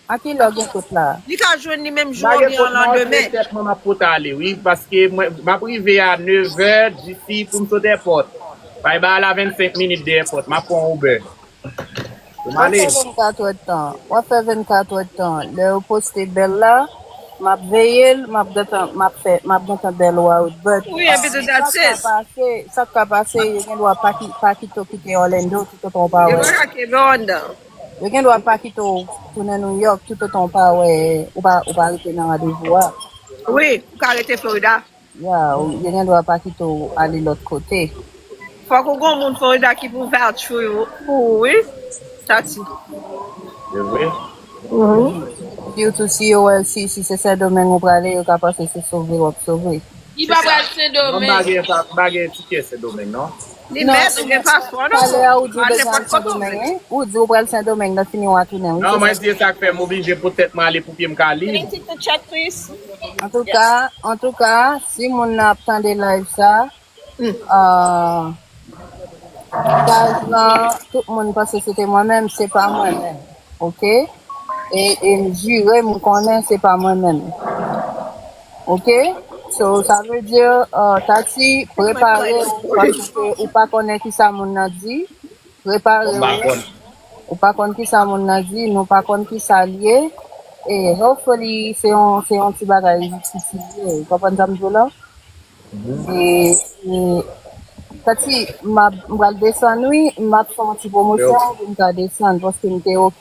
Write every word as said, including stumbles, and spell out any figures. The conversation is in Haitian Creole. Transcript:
A ki lè w gen kot la? Li ka jwenn li menm jou oubyen an landemen. Tèt mwen m ap pote ale, wi, paske mwen, m ap rive a nevè, disi pou m sot èpòt. Bay ba la vennsenk minit de èpòt, m ap pran Uber. Pou m W ap ale. Fè vennkat èdtan. W ap fè vennkat èdtan. Lè yo poste bèl la, m ap veye l, m ap gentan, m ap fè, m ap gentan bèl out, but Wi, epi tou sa k ka that's it. Pase, sa k ka pase, yo gen dwa pa ki- pa kite w kite Orlando, toutotan w pa Yo wè. pa ka kenbe w anndan. Yo gen dwa pa kite w tounen New York, toutotan w pa wè, ou pa, ou pa rete nan randevou a. Wi, ou ka rete Florida. Ya, ou- yo gen dwa pa kite w ale lòt kote. Fòk ou gon moun Florida ki pou vouch pou ou, pou ou, wi. Tati. Se vre? Sitou si yo wè, si, si se Sendomeng ou prale, yo ka panse se sove w ap sove. Li pa pral Mwen m pa Sendomeng. gen pa- m pa gen tikè Sendomeng, non. Li bèt, ou gen paspò, non. Talè a ou di w Al bezwen al nenpòt kote ou Sendomeng, vle. Wi. Ou di w pral Sendomeng, nan fini w a tounen, wi. Non, Se mwen sa. se sa k fè m oblije pote tèt mwen ale pou pye m ka lib. Can I take the check, please? Antouka, antouka, si moun nan ap tande live sa, ah, gaz lan, tout moun panse se te mwen menm, se pa mwen menm. Oke? E, e m jire, m konnen se pa mwen menm. Oke? So, sa vle di, ah, Tati, prepare, paske ou pa konnen ki sa moun nan di. Prepare Bon, m pa w. konn. Ou pa konn ki sa moun nan di, nou pa konn ki sa l ye. E hopefully, se yon, se yon ti bagay ki ti ye. Ou konprann sa m di w la? E, e, Tati, m ap- m pral desann, wi. M ap fè yon ti pwomosyon pou m ka desann, paske m te okipe.